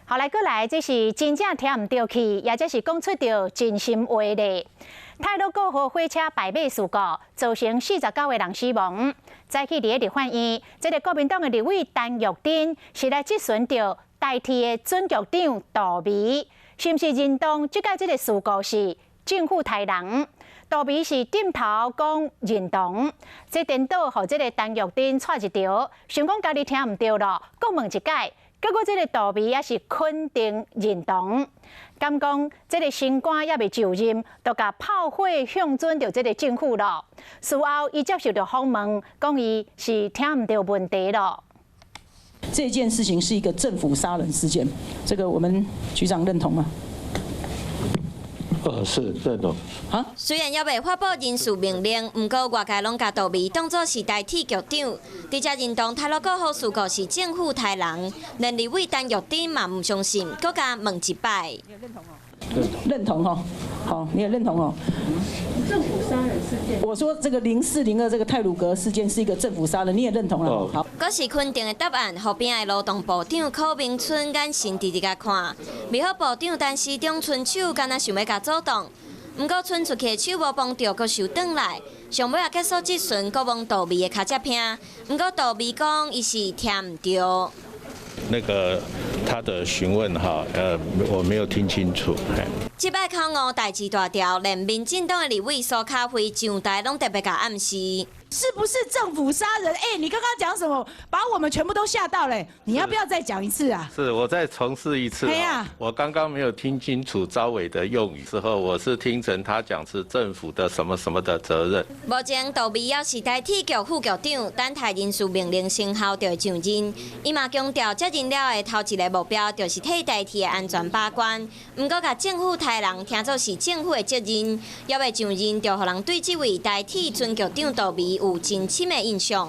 後來過來，這是真正聽毋著去，也者是講出著真心話咧。太魯閣號火車敗馬事故造成49個人死亡。早起佇咧立法院，這个國民黨的立委陳玉珍是來質詢著台鐵的準局長杜眉，是毋是認同這擺這个事故是政府刣人？杜眉是點頭講認同，這顛倒予這个陳玉珍掣一著，想講家己聽毋著囉，閣問一擺。結果這个杜眉也是肯定認同，敢講這个新官猶未就任，就共炮火向準著這个政府囉。事後，伊接受著訪問，講伊是聽毋著問題囉。這件事情是一個政府殺人事件，這個我們局長認同嗎？是認同。啊？雖然猶未發布人事命令，毋過外界攏共杜眉當作是台鐵局長，直接認同太魯閣號事故是政府刣人，連立委陳玉珍嘛毋相信，閣共問一擺。認同吼，好，你也認同哦。政府殺人事件。我說這個0402這個太魯閣事件是一個政府殺人，你也認同啦。好。閣是肯定的答案，予邊仔的勞動部長柯明春眼神直直共看，未好部長陳時中伸手，敢若想欲共阻擋，毋過伸出去的手無碰著，閣收轉來。上尾仔結束質詢，閣摸杜眉的跤脊骿，毋過杜眉講伊是聽毋著。那個他的詢問哈，我沒有聽清楚。這擺口誤代誌大條，連民進黨的立委蘇卡輝上台攏特別共暗示。是不是政府殺人？哎，你剛剛講什麼？把我們全部都嚇到嘞！你要不要再講一次啊？是，我再重試一次。我剛剛沒有聽清楚招委的用語之後，我是聽成他講是政府的什麼什麼的責任。目前杜眉猶是台鐵局副局長，等待人事命令生效就會上任。伊嘛強調，接任了的頭一个目標就是替台鐵的安全把關。毋過，共政府刣人聽做是政府的責任，猶未上任就予人對這位台鐵準局長杜眉有真深的印象。